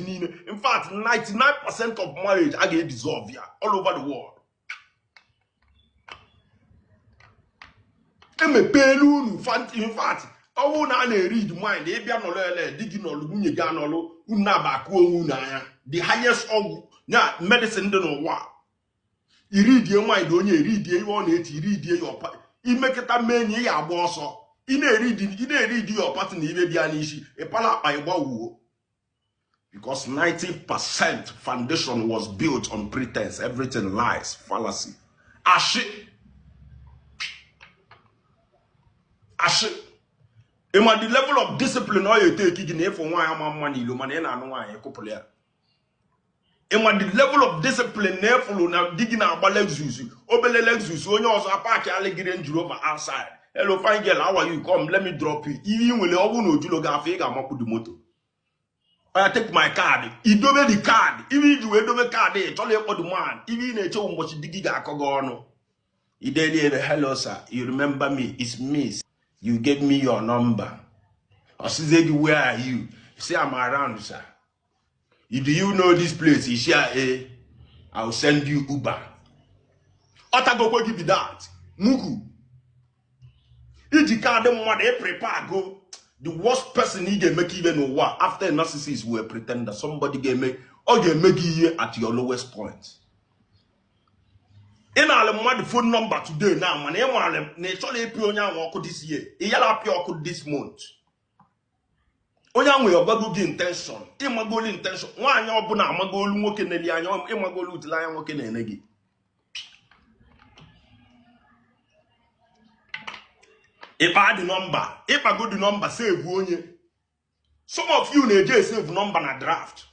Marriage niile, in fact 99% of marriage a ga-edissolve ya all over the world. Emepeela unu. In fact, ọ wụ na a na-eread mind, ị bịa nọrọ ele di gị nọlụ, nwunye gị anọlụ, unu na-aba akụ onwe unu anya. The highest ọgwụ ya, medicine dị n'ụwa, ireadie mind onye, ereadie ihe ọ na-eti, ireadie ya ọpa imekọta mee enyi, ị ga-agba ọsọ. Ị na-eread ya ọpatị na ibe dị ya n'isi, ịpala akpa ịgbawuo, because 90% foundation was built on pretense. Everything lies, fallacy, ashị ashị. Ịma the level of discipline ọ ya eteki gị na ịfụ nwaanyị ama mma n'ilo, mana ị na-anụ nwaanyị kụpụrụ ya. Ịma the level of discipline na ịfụrụ na di gị na-agba Lexus, obele Lexus, onye ọzọ apark alị gị Range Rover outside. "Hello, fine girl, how are you? Come, let me drop you." Ihe ị nwere, ọ bụrụ na ojulo gị afọ, ị ga-amakwu the moto. "Oya, take my card." Idobe the card. Ibe iji wee dobe card, ị chọrọ ịkpọ the man. Ibe ị na-eche ụbọchị di gị ga-akọ gị ọnụ, ideli ebe, "Hello sir, you remember me? It's me. You gave me your number." Ọ sịzie gị, "Where are you?" Say, "I'm around, sir. Do you know this place?" You say, "Eh, I'll send you Uber." Ọ tagokwe gị. Be that mugu iji card mmadụ ị prepare go. The worst person ị ga-eme ka ibe n'ụwa after a narcissist were pretender, somebody ga-eme, ọ ga-eme gị ihe at your lowest point. Ị na-alị mmadụ phone number today na, mana ị maara na ị chọrọ ịpị onye ahụ ọkụ this year, ị yara apị ọkụ this month. Onye ahụ ya ọgbago gị intention, ịmagolu intention. Nwaanyị ọbụla amagolu nwoke na-eli anya, ịmagolu utile anya nwoke na-ene gị. Ịkpa the number, ịkpago the number, save onye. Some of you na-eje esave number na draft.